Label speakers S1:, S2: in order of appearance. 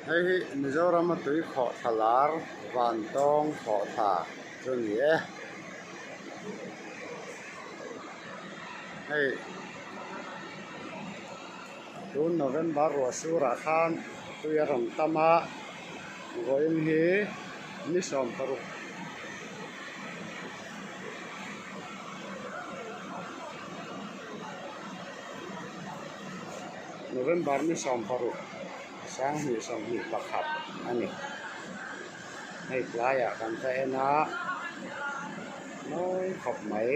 S1: Hei hi Mizorama tui khawhthla lar Vantawng khawhthla chu a ni e. Hei tun November ruah surah khan tui a rawn tam a, vawiin hi ni 16. November ni 16 2021 a ni. Hei tlaiah kan va en a, mawi khawp mai.